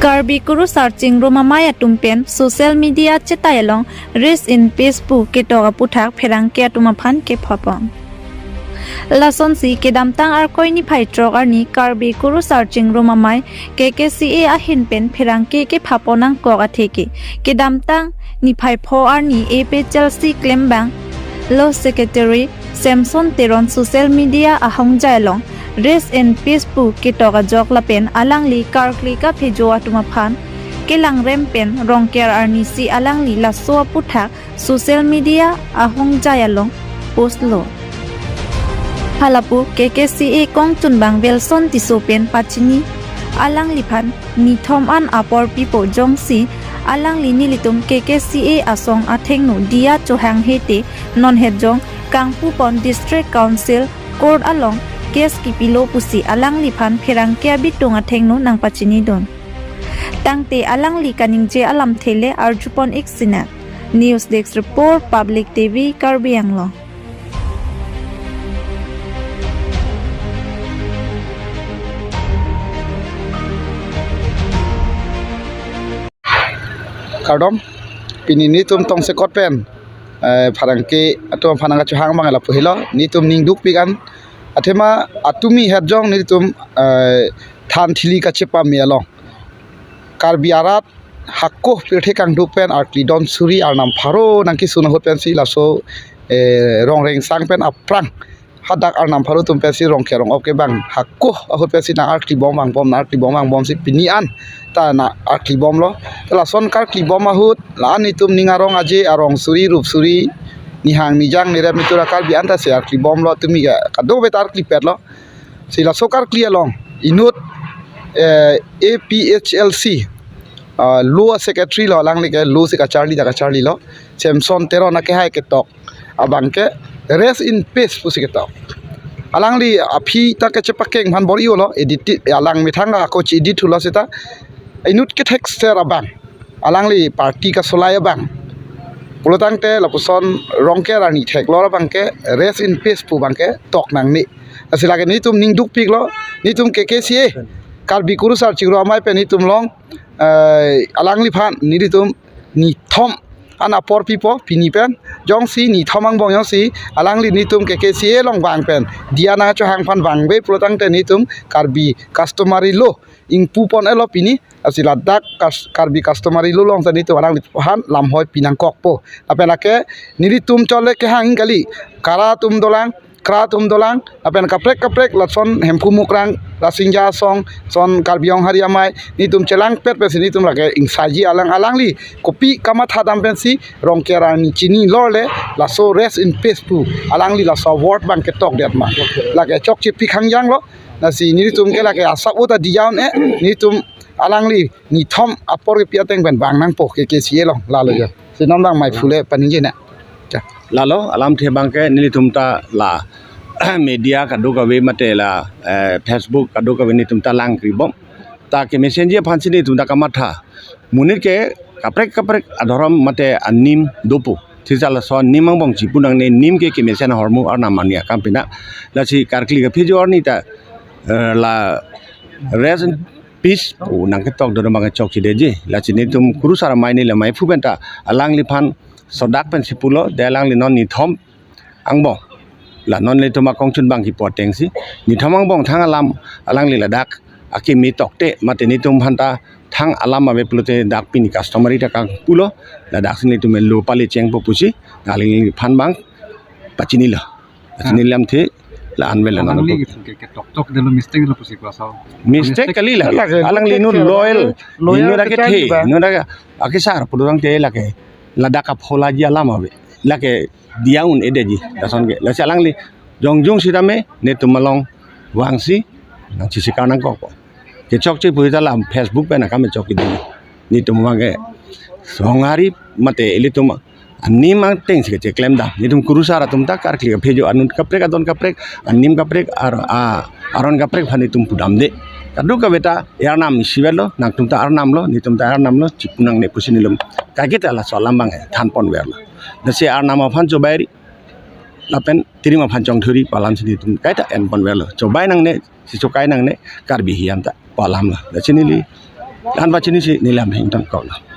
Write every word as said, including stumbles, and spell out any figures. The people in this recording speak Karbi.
Karbi Kurusar Chingrum Amei atum pen social media chetai along rest in peace pu ketok aputhak pherangke atum aphan kepapon. Lasonsi kedamtang Arkoi niphai throk arni Karbi Kurusar Chingrum Amei K K C A ahin pen pherangke kepapon nangkok atheke kedamtang niphai pho arni A P H L C klembang Law Secretary Samson Teron social media ahongjai along rest in peace pu ketok ajok lapen alangli karkli kaphejo atum aphan kelangrem pen Rongker arnisi alangli laso aputhak social media ahongjai along post lo. Halapu K K C A kongchunbang Wilson Tisso pen pachini alangliphan nithom an apor pipo jongsi alangli nelitum K K C A asong athengno diya chohanghe te non hetjong kangpupon District Council Court along case kipilo pusi alangliphan pherangke abitung athengno nangpachinidun. Tangte alangli kaningje alamthe le arjupon ik sinang. News Desk Report, Public T V, Karbi Anglong. Kardom, pini nelitum tongsekot pen, eh, pherangke atum aphan nangkachohang abang lapu helo, nelitum ning dukpik an, athema atumi hetjong nelitum, eh, than thili kachepame along Karbi arat hako pirthe kangduk pen arkli don suri arnam pharo nangkesun ahut pensi laso, eh, Rongrengsang pen aphrang hadak arnam pharo atum pensi Rongker Rong-op kebang hako ahut pensi nang-arkli bom vangbom, nang-arkli bom vangbomsi pini an ta nang-arkli bomlo. Te lason karkli bom ahut la-an nelitum ning arong aje arong suri rup suri nihang nijang nirep nitur a-Karbi an ta si arkli bomlo, tumi ke kadokave ta arklipetlo. Si laso karkli along inut, eh, A P H L C, ah, Law Secretary lo, alangli ke law si kacharli ta kacharlilo, Samson Teron akehai ketok abang ke rest in peace pusi ketok. Alangli aphi ta kechepakeng aphan bor-ilo, edit, alang methang ako chi-edit thulo seta inut kethekser abang, alangli party kasolai abang. Pulotangte lapuson Rongker arni theklor abang ke rest in peace pu abang ketok nangne. Lasi lake nelitum ning dukpiklo, nelitum K K C A, Karbi Kurusar Chingrum Amei pen nelitum along, eh, alangliphan nelitum nithom an apor pipo pini pen, jongsi nithom angbong jongsi alangli nelitum K K C A along vang pen diya nangchohang aphan vangve pulotangte nelitum Karbi customary law ingpupon-etlo pini, lasi ladak kas-, Karbi customary law along si nelitum alangliphan lamhoi pinangkokpo. Lapen lake nelitum chole kehang kali, kara atum dolang, kra atum dolang, lapen kaprek kaprek lason Hemphu Mukrang, Lasingja Asong, son Karbi Anglong Hari Amei, nelitum chelangpet pensi nelitum lake ingsaiji alang, alangli kopi kamatha dam pensi Rongker arni chinilor le laso rest in peace pu alangli laso word abang ketokdet ma. Lake chokche pik hangjanglo, lasi nelitum ke lake asap uta diya un-e, nelitum alangli nithom apor kepi ateng pen vang nangpo K K C A along, lalo jo. Si non abang maiphu le paningje na. Lalo, alamthe abang ke nelitum ta la media kadokave mate la, eh, Facebook kadokave nelitum ta langkribom. Ta kemesen ji aphansi nelitum ta kamatha. Monit ke kaprek kaprek adhorom mate anim dopo. Thisa laso anim angbong chipu nangne, nim ke kemesen ahormu arnam arni akam pina. Lasi karkli kaphejo arni ta, eh, la rest in peace pu nangketok dodom abang chokchedetji. Lasi nelitum Kurusar Amei neli maiphu pen ta alangliphan sodak pensi pulo, de alangli non nithom angbong, la non nelitum akongchunbang kipu atengsi nithom angbong thang alam alangli ladak akimi tokte mate nelitum aphanta thang alam ave pulote dak pini customary ta kangpulo, ladaksi nelitum elo pale chengpo pusi alangliphan abang pachinilo. Pachini lamthe la-an ave la non. Alangli ke, ke, ketoktok detlo, mistake lo pusi klasa. Mistake kali la. Lake, alangli inut loyal, loyal inut ake kacharli the, ba. Inut ake, ake sar pulotangte lake ladak aphola ji alam ave. Lake diya un-edetji, lason ke. Lasi alangli jongjung sitame nelitum along vangsi nangchisikar nangkokpo. Kechokche pu ta la Facebook pen akam chokche di. Nelitum abang ke songhari mate ilitum anim atengsi kecheklem dam. Nelitum Kurusar atum ta karkli kaphejo, anut kaprek, adon kaprek, anim kaprek, ar-, a-, aron kaprek aphan nelitum pudamde. Kadokave ta arnam isivetlo, nangtum ta arnamlo, nelitum ta arnamlo, chipu nangne pusi nelitum kaiketa laso alam abang thanponverlo. Lasi arnam aphan chobairi, lapen tirim aphan chongthuri pu alamsi nelitum kaita enponverlo. Chobai nangne, si chokai nangne, Karbi hiam ta pu alamlo. Lasi neli An pachinisi neli amahang tangkok lo.